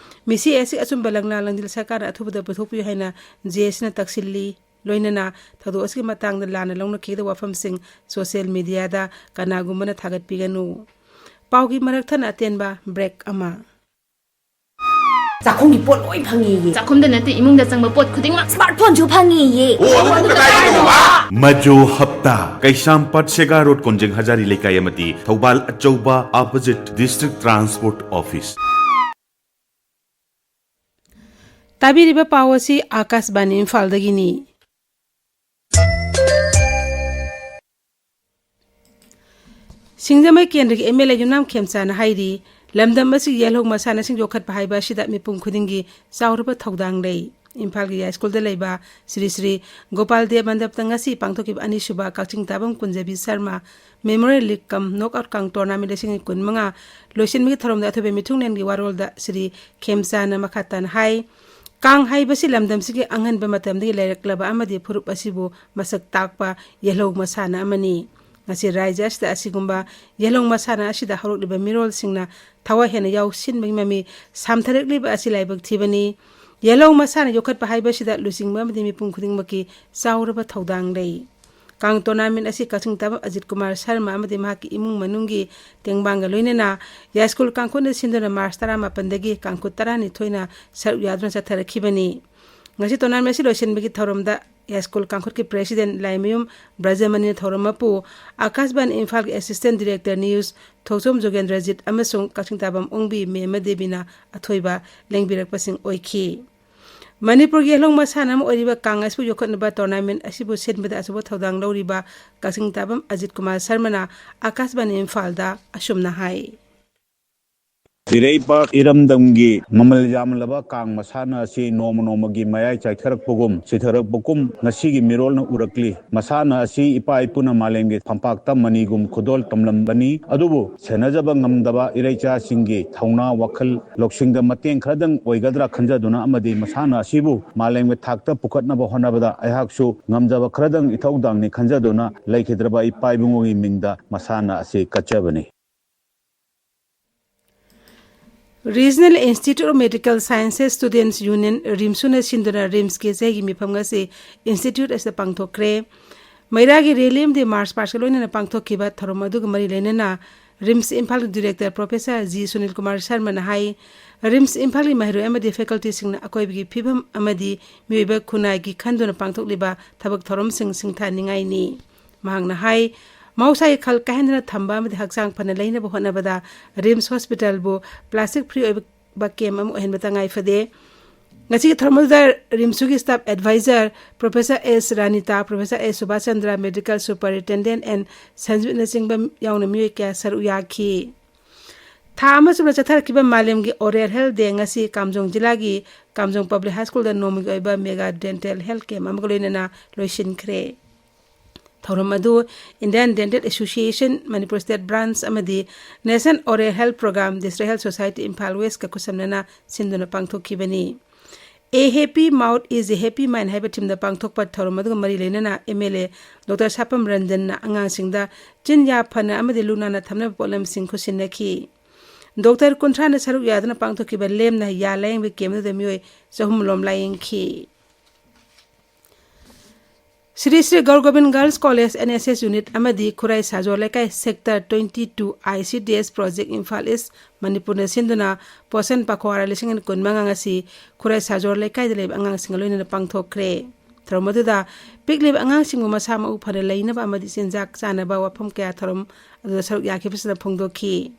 ꯃꯤꯁꯤ ꯑꯁꯤ ꯑꯆꯨꯝꯕ ꯂꯪꯂꯥ ꯂꯪꯗꯤꯜ ꯁꯔꯀꯥꯔꯅ ꯑꯊꯨꯕꯗ ꯄꯨꯊꯣꯛꯄꯤꯌꯨ ꯍꯥꯏꯅ ꯖꯦ ꯑꯦꯁ ꯁꯤꯅ ꯇꯛꯁꯤꯜꯂꯤ꯫ ꯂꯣꯏꯅꯅ ꯊꯧꯗꯣꯛ ꯑꯁꯤꯒꯤ ꯃꯇꯥꯡꯗ ꯂꯥꯟꯅ ꯂꯧꯅꯈꯤꯒꯗꯕ ꯋꯥꯐꯝꯁꯤꯡ ꯁꯣꯁꯤꯌꯦꯜ ꯃꯤꯗꯤꯌꯥꯗ ꯀꯅꯥꯒꯨꯝꯕꯅ ꯊꯥꯒꯠꯄꯤꯒꯅꯨ꯫ ꯄꯥꯎꯒꯤ ꯃꯔꯛ ꯊꯠꯅ ꯑꯇꯦꯟꯕ ꯕ꯭ꯔꯦꯛ ꯑꯃ꯫ ꯆꯥꯛꯈꯨꯝꯒꯤ ꯄꯣꯠ ꯂꯣꯏ ꯐꯪꯉꯦꯌꯦ꯫ ꯆꯥꯛꯈꯨꯝꯗ ꯅꯠꯇꯦ, ꯏꯃꯨꯡꯗ ꯆꯪꯕ ꯄꯣꯠ ꯈꯨꯗꯤꯡꯃꯛ꯫ ꯁ꯭ꯃꯥꯔꯠ ꯐꯣꯟꯁꯨ ꯐꯪꯉꯦꯌꯦ꯫ ꯑꯣ, ꯑꯗꯨꯗꯤ ꯀꯗꯥꯏꯗꯅꯣ? ꯃꯖꯣ ꯍꯞꯇꯥ, ꯀꯩꯁꯥꯝꯄꯥꯠ ꯁꯦꯒꯥ ꯔꯣꯗ, ꯀꯣꯟꯖꯦꯡ ꯍꯖꯥꯔꯤ ꯂꯩꯀꯥꯏ ꯑꯃꯗꯤ ꯊꯧꯕꯥꯜ ꯑꯆꯧꯕ, opposite District Transport Office꯫ ꯇꯥꯕꯤꯔꯤꯕ ꯄꯥꯎ ꯑꯁꯤ ꯑꯥꯀꯥꯁꯕꯥꯅꯤ ꯏꯝꯐꯥꯜꯗꯒꯤꯅꯤ꯫ ꯁꯤꯡꯖꯃꯩ ꯀꯦꯟꯗ꯭ꯔꯒꯤ ꯑꯦꯝ ꯑꯦꯜ ꯑꯦ ꯌꯨꯝꯅꯥꯝ ꯈꯦꯝꯆꯥꯅ ꯍꯥꯏꯔꯤ, ꯂꯝꯗꯝ ꯑꯁꯤꯒꯤ ꯌꯦꯜꯍꯧ ꯃꯁꯥꯟꯅꯁꯤꯡ ꯌꯣꯛꯈꯠꯄ ꯍꯥꯏꯕ ꯑꯁꯤꯗ ꯃꯤꯄꯨꯝ ꯈꯨꯗꯤꯡꯒꯤ ꯆꯥꯎꯔꯕ ꯊꯧꯗꯥꯡ ꯂꯩ꯫ ꯏꯝꯐꯥꯜꯒꯤ ꯌꯥꯏꯁ꯭ꯀꯨꯜꯗ ꯂꯩꯕ ꯁ꯭ꯔꯤ ꯁ꯭ꯔꯤ ꯒꯣꯄꯥꯜ ꯗꯦꯕ ꯃꯟꯗꯞꯇ ꯉꯁꯤ ꯄꯥꯡꯊꯣꯛꯈꯤꯕ ꯑꯅꯤꯁꯨꯕ ꯀꯛꯆꯤꯡ ꯇꯥꯕꯝ ꯀꯨꯟꯖꯕꯤ ꯁꯔꯃ ꯃꯦꯃꯣꯔꯤꯌꯦꯜ ꯂꯤꯒ ꯀꯝ ꯅꯣꯛ ꯑꯥꯎꯠ ꯀꯥꯡ ꯇꯣꯔꯅꯥꯃꯦꯟꯠ ꯂꯤꯁꯤꯡ ꯀꯨꯟꯃꯉꯥ ꯂꯣꯏꯁꯤꯟꯕꯒꯤ ꯊꯧꯔꯝꯗ ꯑꯊꯣꯏꯕ ꯃꯤꯊꯨꯡꯂꯦꯟꯒꯤ ꯋꯥꯔꯣꯜꯗ ꯁ꯭ꯔꯤ ꯈꯦꯝꯆꯥꯅ ꯃꯈꯥ ꯇꯥꯅ ꯍꯥꯏ, ꯀꯥꯡ ꯍꯥꯏꯕꯁꯤ ꯂꯝꯗꯝꯁꯤꯒꯤ ꯑꯉꯟꯕ ꯃꯇꯝꯗꯒꯤ ꯂꯩꯔꯛꯂꯕ ꯑꯃꯗꯤ ꯐꯨꯔꯨꯞ ꯑꯁꯤꯕꯨ ꯃꯁꯛ ꯇꯥꯛꯄ ꯌꯦꯜꯍꯧ ꯃꯁꯥꯟꯅ ꯑꯃꯅꯤ꯫ ꯉꯁꯤ ꯔꯥꯖ꯭ꯌ ꯑꯁꯤꯗ ꯑꯁꯤꯒꯨꯝꯕ ꯌꯦꯜꯍꯧ ꯃꯁꯥꯟꯅ ꯑꯁꯤꯗ ꯍꯧꯔꯛꯂꯤꯕ ꯃꯤꯔꯣꯜꯁꯤꯡꯅ ꯊꯋꯥꯏ ꯍꯦꯟꯅ ꯌꯥꯎꯁꯤꯟꯕꯒꯤ ꯃꯃꯤ ꯁꯥꯝꯊꯔꯛꯂꯤꯕ ꯑꯁꯤ ꯂꯥꯏꯕꯛ ꯊꯤꯕꯅꯤ꯫ ꯌꯦꯜꯍꯧ ꯃꯁꯥꯟꯅ ꯌꯣꯛꯈꯠꯄ ꯍꯥꯏꯕꯁꯤꯗ ꯂꯨꯆꯤꯡꯕ ꯑꯃꯗꯤ ꯃꯤꯄꯨꯝ ꯈꯨꯗꯤꯡꯃꯛꯀꯤ ꯆꯥꯎꯔꯕ ꯊꯧꯗꯥꯡ ꯂꯩ꯫ ꯀꯥꯡ ꯇꯣꯔꯅꯥꯃꯦꯟꯠ ꯑꯁꯤ ꯀꯛꯆꯤꯡ ꯇꯥꯕꯝ ꯑꯖꯤꯠ ꯀꯨꯃꯥꯔ ꯁꯔꯃ ꯑꯃꯗꯤ ꯃꯍꯥꯛꯀꯤ ꯏꯃꯨꯡ ꯃꯅꯨꯡꯒꯤ ꯇꯦꯡꯕꯥꯡꯒ ꯂꯣꯏꯅꯅ ꯌꯥꯏꯁ꯭ꯀꯨꯜ ꯀꯥꯡꯈꯨꯠꯅ ꯁꯤꯟꯗꯨꯅ ꯃꯥꯔꯆ ꯇꯔꯥꯃꯥꯄꯟꯗꯒꯤ ꯀꯥꯡꯈꯨꯠ ꯇꯔꯥꯅꯤꯊꯣꯏꯅ ꯁꯔꯨꯛ ꯌꯥꯗꯨꯅ ꯆꯠꯊꯔꯛꯈꯤꯕꯅꯤ꯫ ꯉꯁꯤ ꯇꯣꯔꯅꯥꯃꯦꯟꯠ ꯑꯁꯤ ꯂꯣꯏꯁꯤꯟꯕꯒꯤ ꯊꯧꯔꯝꯗ ꯌꯥꯏꯁ꯭ꯀꯨꯜ ꯀꯥꯡꯈꯨꯠꯀꯤ ꯄ꯭ꯔꯦꯁꯤꯗꯦꯟꯠ ꯂꯥꯏꯃꯌꯨꯝ ꯕ꯭ꯔꯖꯃꯅꯤꯅ ꯊꯧꯔꯝ ꯃꯄꯨ, ꯑꯥꯀꯥꯁꯕꯥꯅꯤ ꯏꯝꯐꯥꯜꯒꯤ ꯑꯦꯁꯤꯁ꯭ꯇꯦꯟꯠ ꯗꯤꯔꯦꯛꯇꯔ ꯅ꯭ꯌꯨꯁ ꯊꯣꯛꯆꯣꯝ ꯖꯣꯒꯦꯟꯗ꯭ꯔꯖꯤꯠ ꯑꯃꯁꯨꯡ ꯀꯛꯆꯤꯡ ꯇꯥꯕꯝ ꯑꯣꯡꯕꯤ ꯃꯦꯃ ꯗꯦꯕꯤꯅ ꯑꯊꯣꯏꯕ ꯂꯦꯡꯕꯤꯔꯛꯄꯁꯤꯡ ꯑꯣꯏꯈꯤ꯫ ꯃꯅꯤꯄꯨꯔꯒꯤ ꯌꯦꯜꯍꯧ ꯃꯁꯥꯟꯅ ꯑꯃ ꯑꯣꯏꯔꯤꯕ ꯀꯥꯡ ꯑꯁꯤꯕꯨ ꯌꯣꯛꯈꯠꯅꯕ ꯇꯣꯔꯅꯥꯃꯦꯟꯠ ꯑꯁꯤꯕꯨ ꯁꯤꯟꯕꯗ ꯑꯆꯧꯕ ꯊꯧꯗꯥꯡ ꯂꯧꯔꯤꯕ ꯀꯛꯆꯤꯡ ꯇꯥꯕꯝ ꯑꯖꯤꯠ ꯀꯨꯃꯥꯔ ꯁꯔꯃꯅ ꯑꯥꯀꯥꯁꯕꯥꯅꯤ ꯏꯝꯐꯥꯜꯗ ꯑꯁꯨꯝꯅ ꯍꯥꯏ꯫ ꯏꯔꯩꯄꯥꯛ ꯏꯔꯝꯗꯝꯒꯤ ꯃꯃꯜ ꯌꯥꯝꯂꯕ ꯀꯥꯡ ꯃꯁꯥꯟꯅ ꯑꯁꯤ ꯅꯣꯡꯃ ꯅꯣꯡꯃꯒꯤ ꯃꯌꯥꯏ ꯆꯥꯏꯊꯔꯛꯄꯒꯨꯝ, ꯁꯤꯊꯔꯛꯄꯒꯨꯝ ꯉꯁꯤꯒꯤ ꯃꯤꯔꯣꯜꯅ ꯎꯔꯛꯂꯤ꯫ ꯃꯁꯥꯟꯅ ꯑꯁꯤ ꯏꯄꯥ ꯏꯄꯨꯅ ꯃꯥꯂꯦꯝꯒꯤ ꯐꯝꯄꯥꯛꯇ ꯃꯅꯤꯒꯨꯝ ꯈꯨꯗꯣꯜ ꯇꯝꯂꯝꯕꯅꯤ꯫ ꯑꯗꯨꯕꯨ ꯁꯦꯟꯅꯖꯕ ꯉꯝꯗꯕ ꯏꯔꯩꯆꯥꯁꯤꯡꯒꯤ ꯊꯧꯅꯥ ꯋꯥꯈꯜ ꯂꯧꯁꯤꯡꯗ ꯃꯇꯦꯡ ꯈꯔꯗꯪ ꯑꯣꯏꯒꯗ꯭ꯔꯥ ꯈꯟꯖꯗꯨꯅ ꯑꯃꯗꯤ ꯃꯁꯥꯟꯅ ꯑꯁꯤꯕꯨ ꯃꯥꯂꯦꯝꯒꯤ ꯊꯥꯛꯇ ꯄꯨꯈꯠꯅꯕ ꯍꯣꯠꯅꯕꯗ ꯑꯩꯍꯥꯛꯁꯨ ꯉꯝꯖꯕ ꯈꯔꯗꯪ ꯏꯊꯧꯗꯥꯡꯅꯤ ꯈꯟꯖꯗꯨꯅ ꯂꯩꯈꯤꯗ꯭ꯔꯕ ꯏꯄꯥ ꯏꯕꯨꯡꯉꯣꯒꯤ ꯃꯤꯡꯗ ꯃꯁꯥꯟꯅ ꯑꯁꯤ ꯀꯠꯆꯕꯅꯤ꯫ Regional Institute of Medical Sciences Students Union, ꯔꯤꯝꯁꯨꯅ ꯁꯤꯟꯗꯨꯅ ꯔꯤꯝꯁꯀꯤ ꯆꯍꯤꯒꯤ ꯃꯤꯐꯝ ꯉꯁꯤ ꯏꯟꯁꯇꯤꯇ꯭ꯌꯨꯠ ꯑꯁꯤꯗ ꯄꯥꯡꯊꯣꯛꯈ꯭ꯔꯦ꯫ ꯃꯩꯔꯥꯒꯤ ꯔꯦꯂꯤ ꯑꯃꯗꯤ ꯃꯥꯔꯆ ꯄꯥꯁꯀ ꯂꯣꯏꯅꯅ ꯄꯥꯡꯊꯣꯛꯈꯤꯕ ꯊꯧꯔꯝ ꯑꯗꯨꯒ ꯃꯔꯤ ꯂꯩꯅꯅ ꯔꯤꯝꯁ ꯏꯝꯐꯥꯜꯒꯤ director professor G Sunil Kumar ꯁꯔꯃꯅ ꯍꯥꯏ, ꯔꯤꯝꯁ ꯏꯝꯐꯥꯜꯒꯤ ꯃꯍꯩꯔꯣꯏ ꯑꯃꯗꯤ ꯐꯦꯀꯜꯇꯤꯁꯤꯡꯅ ꯑꯀꯣꯏꯕꯒꯤ ꯐꯤꯕꯝ ꯑꯃꯗꯤ ꯃꯤꯑꯣꯏꯕ ꯈꯨꯟꯅꯥꯏꯒꯤ ꯈꯟꯗꯨꯅ ꯄꯥꯡꯊꯣꯛꯂꯤꯕ ꯊꯕꯛ ꯊꯧꯔꯝꯁꯤꯡ ꯁꯤꯡꯊꯥꯅꯤꯡꯉꯥꯏꯅꯤ꯫ ꯃꯍꯥꯛꯅ ꯍꯥꯏ, ꯃꯍꯧꯁꯥꯒꯤ ꯈꯜ ꯀꯥꯏꯍꯟꯗꯅ ꯊꯝꯕ ꯑꯃꯗꯤ ꯍꯛꯆꯥꯡ ꯐꯅ ꯂꯩꯅꯕ ꯍꯣꯠꯅꯕꯗ ꯔꯤꯝꯁ ꯍꯣꯁꯄꯤꯇꯥꯜꯕꯨ ꯄ꯭ꯂꯥꯁꯇꯤꯛ ꯐ꯭ꯔꯤ ꯑꯣꯏꯕ ꯀꯦꯝꯞ ꯑꯃ ꯑꯣꯏꯍꯟꯕ ꯇꯉꯥꯏ ꯐꯗꯦ꯫ ꯉꯁꯤꯒꯤ ꯊꯧꯔꯝ ꯑꯗꯨꯗ ꯔꯤꯝꯁꯀꯤ staff advisor Professor S Ranita, Professor S ꯁꯨꯕꯥꯁ ꯆꯟꯗ꯭ꯔ, medical superintendent ꯑꯦꯟ ꯁꯟꯖꯤꯠꯅꯆꯤꯡꯕ ꯌꯥꯎꯅ ꯃꯤꯑꯣꯏ ꯀꯌꯥ ꯁꯔꯨꯛ ꯌꯥꯈꯤ꯫ ꯊꯥ ꯑꯃ ꯆꯨꯞꯅ ꯆꯠꯊꯔꯛꯈꯤꯕ ꯃꯥꯂꯦꯝꯒꯤ oral health day ꯉꯁꯤ ꯀꯥꯝꯖꯣꯡ ꯖꯤꯂꯥꯒꯤ ꯀꯥꯝꯖꯣꯡ Public High Schoolꯗ ꯅꯣꯡꯃꯒꯤ ꯑꯣꯏꯕ mega dental health camp ꯑꯃꯒ ꯂꯣꯏꯅꯅ ꯂꯣꯏꯁꯤꯟꯈ꯭ꯔꯦ꯫ ꯊꯧꯔꯝ ꯑꯗꯨ Indian Dental Association, Manipur State Branch ꯑꯃꯗꯤ National Oral Health Program, District Health Society Imphal Westꯀ ꯈꯨꯠꯁꯝꯅꯅ ꯁꯤꯟꯗꯨꯅ ꯄꯥꯡꯊꯣꯛꯈꯤꯕꯅꯤ꯫ A happy mouth is a happy mind ꯍꯥꯏꯕ themeꯗ ꯄꯥꯡꯊꯣꯛꯄ ꯊꯧꯔꯝ ꯑꯗꯨꯒ ꯃꯔꯤ ꯂꯩꯅꯅ MLA Doctor ꯁꯥꯄꯝ ꯔꯟꯖꯟꯅ ꯑꯉꯥꯡꯁꯤꯡꯗ ꯆꯤꯟ ꯌꯥ ꯐꯅ ꯑꯃꯗꯤ ꯂꯨ ꯅꯥꯟꯅ ꯊꯝꯅꯕ ꯄꯣꯠꯂꯝꯁꯤꯡ ꯈꯨꯠꯁꯤꯟꯅꯈꯤ꯫ Doctor ꯀꯨꯟꯊ꯭ꯔꯥꯅ ꯁꯔꯨꯛ ꯌꯥꯗꯨꯅ ꯄꯥꯡꯊꯣꯛꯈꯤꯕ ꯂꯦꯝꯅ ꯌꯥ ꯂꯥꯌꯦꯡꯕ camp ꯑꯗꯨꯗ ꯃꯤꯑꯣꯏ ꯆꯍꯨꯝ ꯂꯣꯝ ꯂꯥꯌꯦꯡꯈꯤ꯫ ꯁ꯭ꯔꯤ ꯁ꯭ꯔꯤ ꯒꯧꯔ Gobin Girls College NSS unit ꯑꯃꯗꯤ ꯈꯨꯔꯥꯏ ꯁꯥꯖꯣꯔ ꯂꯩꯀꯥꯏ Sector twenty two ICDS Project Imphal East ꯃꯅꯤꯄꯨꯔꯅ ꯁꯤꯟꯗꯨꯅ ꯄꯣꯁꯟ ꯄꯈꯋꯥꯔꯥ ꯂꯤꯁꯤꯡ ꯑꯅꯤ ꯀꯨꯟꯃꯉꯥ ꯉꯁꯤ ꯈꯨꯔꯥꯏ ꯁꯥꯖꯣꯔ ꯂꯩꯀꯥꯏꯗ ꯂꯩꯕ ꯑꯉꯥꯡꯁꯤꯡꯒ ꯂꯣꯏꯅꯅ ꯄꯥꯡꯊꯣꯛꯈ꯭ꯔꯦ꯫ ꯊꯧꯔꯝ ꯑꯗꯨꯗ ꯄꯤꯛꯂꯤꯕ ꯑꯉꯥꯡꯁꯤꯡꯕꯨ ꯃꯁꯥ ꯃꯎ ꯐꯅ ꯂꯩꯅꯕ ꯑꯃꯗꯤ ꯆꯤꯟꯖꯥꯛ ꯆꯥꯅꯕ ꯋꯥꯐꯝ ꯀꯌꯥ ꯊꯧꯔꯝ ꯑꯗꯨꯗ ꯁꯔꯨꯛ ꯌꯥꯈꯤꯕꯁꯤꯡꯅ ꯐꯣꯡꯗꯣꯛꯈꯤ꯫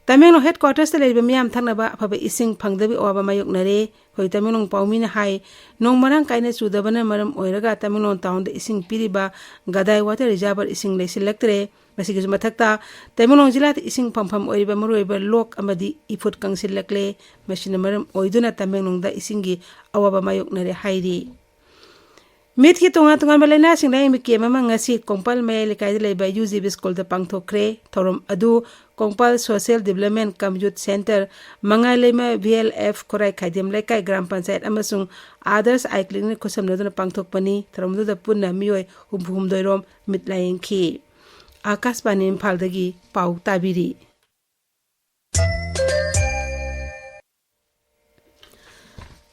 ꯇꯃꯦꯡꯂꯣꯡ headquartersꯇ ꯂꯩꯔꯤꯕ ꯃꯤꯌꯥꯝ ꯊꯛꯅꯕ ꯑꯐꯕ ꯏꯁꯤꯡ ꯐꯪꯗꯕꯒꯤ ꯑꯋꯥꯕ ꯃꯥꯌꯣꯛꯅꯔꯦ꯫ ꯑꯩꯈꯣꯏ ꯇꯃꯦꯡꯂꯣꯡ ꯄꯥꯎꯃꯤꯅ ꯍꯥꯏ, ꯅꯣꯡ ꯃꯔꯥꯡ ꯀꯥꯏꯅ ꯆꯨꯗꯕꯅ ꯃꯔꯝ ꯑꯣꯏꯔꯒ ꯇꯃꯦꯡꯂꯣꯡ townꯗ ꯏꯁꯤꯡ ꯄꯤꯔꯤꯕ ꯒꯗꯥꯏ water reservoir ꯏꯁꯤꯡ ꯂꯩꯁꯤꯜꯂꯛꯇ꯭ꯔꯦ꯫ ꯃꯁꯤꯒꯤꯁꯨ ꯃꯊꯛꯇ ꯇꯃꯦꯡꯂꯣꯡ ꯖꯤꯂꯥꯗ ꯏꯁꯤꯡ ꯐꯪꯐꯝ ꯑꯣꯏꯔꯤꯕ ꯃꯔꯨꯑꯣꯏꯕ ꯂꯣꯛ ꯑꯃꯗꯤ ꯏꯐꯨꯠ ꯀꯪꯁꯤꯜꯂꯛꯂꯦ꯫ ꯃꯁꯤꯅ ꯃꯔꯝ ꯑꯣꯏꯗꯨꯅ ꯇꯃꯦꯡꯂꯣꯡꯗ ꯏꯁꯤꯡꯒꯤ ꯑꯋꯥꯕ ꯃꯥꯌꯣꯛꯅꯔꯦ ꯍꯥꯏꯔꯤ꯫ ꯃꯤꯠꯀꯤ ꯇꯣꯉꯥꯟ ꯇꯣꯉꯥꯟꯕ ꯂꯥꯏꯅꯥꯁꯤꯡ ꯂꯥꯌꯦꯡꯕ camp ꯑꯃ ꯉꯁꯤ ꯀꯣꯡꯄꯥꯜ ꯃꯌꯥꯏ ꯂꯩꯀꯥꯏꯗ ꯂꯩꯕ UGB schoolꯗ ꯄꯥꯡꯊꯣꯛꯈ꯭ꯔꯦ꯫ ꯊꯧꯔꯝ ꯑꯗꯨ Kongpal Social Development cum Youth Centre, ꯃꯉꯥꯏꯂꯩꯃ VLF ꯈꯨꯔꯥꯏ ꯈꯥꯏꯗꯦꯝ ꯂꯩꯀꯥꯏ ꯒ꯭ꯔꯥꯝ ꯄꯟꯆꯥꯌꯠ ꯑꯃꯁꯨꯡ Adarsh Eye Clinicꯅ ꯈꯨꯠꯁꯝꯅꯗꯨꯅ ꯄꯥꯡꯊꯣꯛꯄꯅꯤ꯫ ꯊꯧꯔꯝ ꯑꯗꯨꯗ ꯄꯨꯟꯅ ꯃꯤꯑꯣꯏ ꯍꯨꯝꯐꯨ ꯍꯨꯝꯗꯣꯏ ꯔꯣꯝ ꯃꯤꯠ ꯂꯥꯌꯦꯡꯈꯤ꯫ ꯑꯥꯀꯥꯁꯕꯥꯅꯤ ꯏꯝꯐꯥꯜꯗꯒꯤ ꯄꯥꯎ ꯇꯥꯕꯤꯔꯤ꯫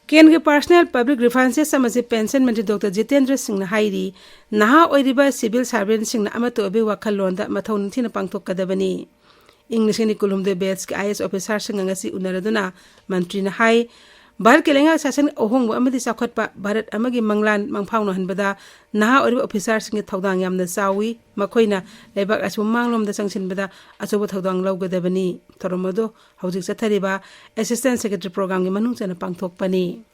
ꯀꯦꯟꯗ꯭ꯔꯒꯤ Personal Public Grievances ꯑꯃꯁꯨꯡ Pension ꯃꯟꯇ꯭ꯔꯤ Doctor ꯖꯤꯇꯦꯟꯗ꯭ꯔ ꯁꯤꯡꯅ ꯍꯥꯏꯔꯤ, ꯅꯍꯥ ꯑꯣꯏꯔꯤꯕ civil servantꯁꯤꯡꯅ ꯑꯃꯠꯇ ꯑꯣꯏꯕꯒꯤ ꯋꯥꯈꯜꯂꯣꯟꯗ ꯃꯊꯧ ꯅꯤꯡꯊꯤꯅ ꯄꯥꯡꯊꯣꯛꯀꯗꯕꯅꯤ꯫ ꯏꯪ ꯂꯤꯁꯤꯡ ꯑꯅꯤ ꯀꯨꯟꯍꯨꯝꯗꯣꯏ batchꯀꯤ IAS officerꯁꯤꯡꯒ ꯉꯁꯤ ꯎꯅꯔꯗꯨꯅ ꯃꯟꯇ꯭ꯔꯤꯅ ꯍꯥꯏ, ꯚꯥꯔꯠꯀꯤ ꯂꯩꯉꯥꯛ ꯁꯥꯁꯟ ꯑꯍꯣꯡꯕ ꯑꯃꯗꯤ ꯆꯥꯎꯈꯠꯄ ꯚꯥꯔꯠ ꯑꯃꯒꯤ ꯃꯪꯂꯥꯟ ꯃꯪꯐꯥꯎꯅꯍꯟꯕꯗ ꯅꯍꯥ ꯑꯣꯏꯔꯤꯕ ꯑꯣꯐꯤꯁꯥꯔꯁꯤꯡꯒꯤ ꯊꯧꯗꯥꯡ ꯌꯥꯝꯅ ꯆꯥꯎꯏ꯫ ꯃꯈꯣꯏꯅ ꯂꯩꯕꯥꯛ ꯑꯁꯤꯕꯨ ꯃꯥꯡꯂꯣꯝꯗ ꯆꯪꯁꯤꯟꯕꯗ ꯑꯆꯧꯕ ꯊꯧꯗꯥꯡ ꯂꯧꯒꯗꯕꯅꯤ꯫ ꯊꯧꯔꯝ ꯑꯗꯨ ꯍꯧꯖꯤꯛ ꯆꯠꯊꯔꯤꯕ ꯑꯦꯁꯤꯁꯇꯦꯟ ꯁꯦꯀ꯭ꯔꯦꯇꯔꯤ ꯄ꯭ꯔꯣꯒ꯭ꯔꯥꯝꯒꯤ ꯃꯅꯨꯡ ꯆꯟꯅ ꯄꯥꯡꯊꯣꯛꯄꯅꯤ꯫